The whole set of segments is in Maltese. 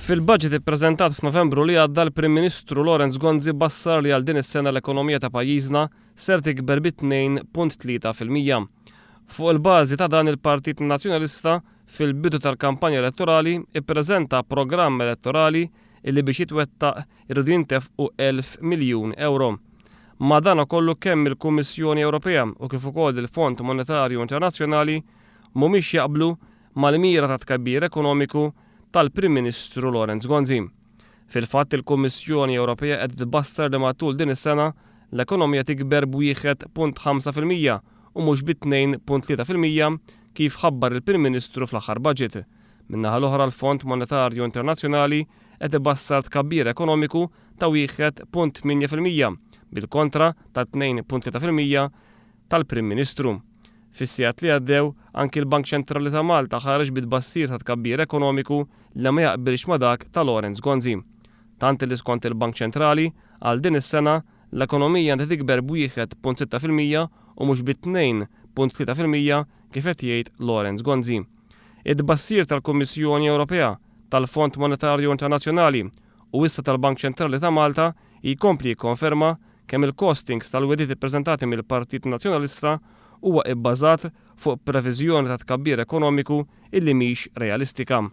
Fil-budget ippreżentat f'Novembru li għadda l-Prim Ministru Lawrence Gonzi bassar li għal din is-sena l-ekonomija ta' pajjiżna ser tikber bi 2.3%. Fuq il-bażi ta' dan il-Partit Nazzjonalista fil-bidu tal-kampanja elettorali ippreżenta programm elettorali illi biex jitwettaq iridu jintefqu 1,000 miljun ewro. Madanakollu kemm il-Kummissjoni Ewropea u kif ukoll il-Fond Monetarju Internazzjonali mhumiex jaqblu mal-mira ta' tkabbir ekonomiku tal-Prim Ministru Lawrence Gonzi. Fil-fatt il-Kummissjoni Ewropea qed tbassar li matul din is-sena l-ekonomija tikber b'1.5% u mhux bi 2.3% kif ħabbar il-Prim Ministru fl-aħħar budget. Min-naħa l-oħra l-Fond Monetarju Internazzjonali qed ibassar tkabbir ekonomiku ta' 1.8% bil-kontra ta' 2.3% tal-Prim Ministru. Fis-sigħat li għaddew, anki l-Bank Ċentrali ta' Malta ħareġ bi tbassir ta' tkabbir ekonomiku li ma jaqbilx ma' dak ta' Lawrence Gonzi. Tant li skont il-Bank Ċentrali, għal din is-sena, l-ekonomija għandha tikber b'1.6% u mhux bi 2.3% kif qed jgħid Lawrence Gonzi. It-tbassir tal-Kummissjoni Ewropea, tal-Fond Monetarju Internazzjonali u issa tal-Bank Ċentrali ta' Malta jkompli jikkonferma kemm il-costings tal-wegħdiet ippreżentati mill-Partit Nazzjonalista huwa ibbażat fuq previżjoni ta' tkabbir ekonomiku illi mhix realistika.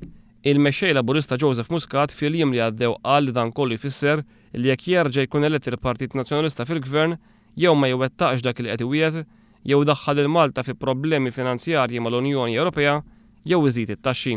Il-Mexxej Laburista Joseph Muscat fil-jiem li għaddew qal li dan kollu jfisser li jekk jerġa' jkun elett il-Partit Nazzjonalista fil-Gvern jew ma jwettaqx dak li qed iwiegħed, jew idaħħal lil Malta fi problemi finanzjarji mal-Unjoni Ewropea jew iżid it-taxxi.